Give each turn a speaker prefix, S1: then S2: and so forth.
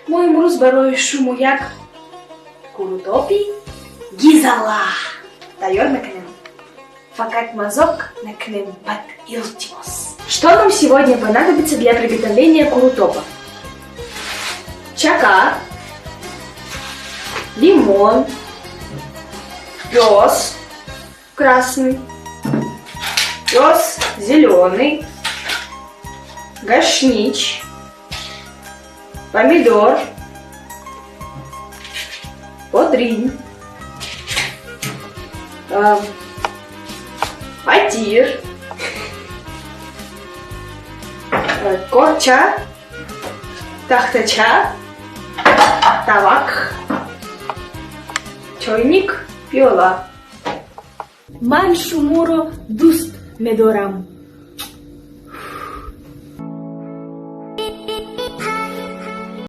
S1: Мо имрӯз барои шумо як курутопи гизала тайёр мекунем. Фақат мазоқ накунем бад, илтимос. Что нам сегодня понадобится для приготовления курутопа? Чакар, лимон, пёс красный, пёс зеленый, гашнич, помидор, бодринг, фатир, корча, тахтача, тавак, чойник, пиёла. Ман шуморо дӯст медорам.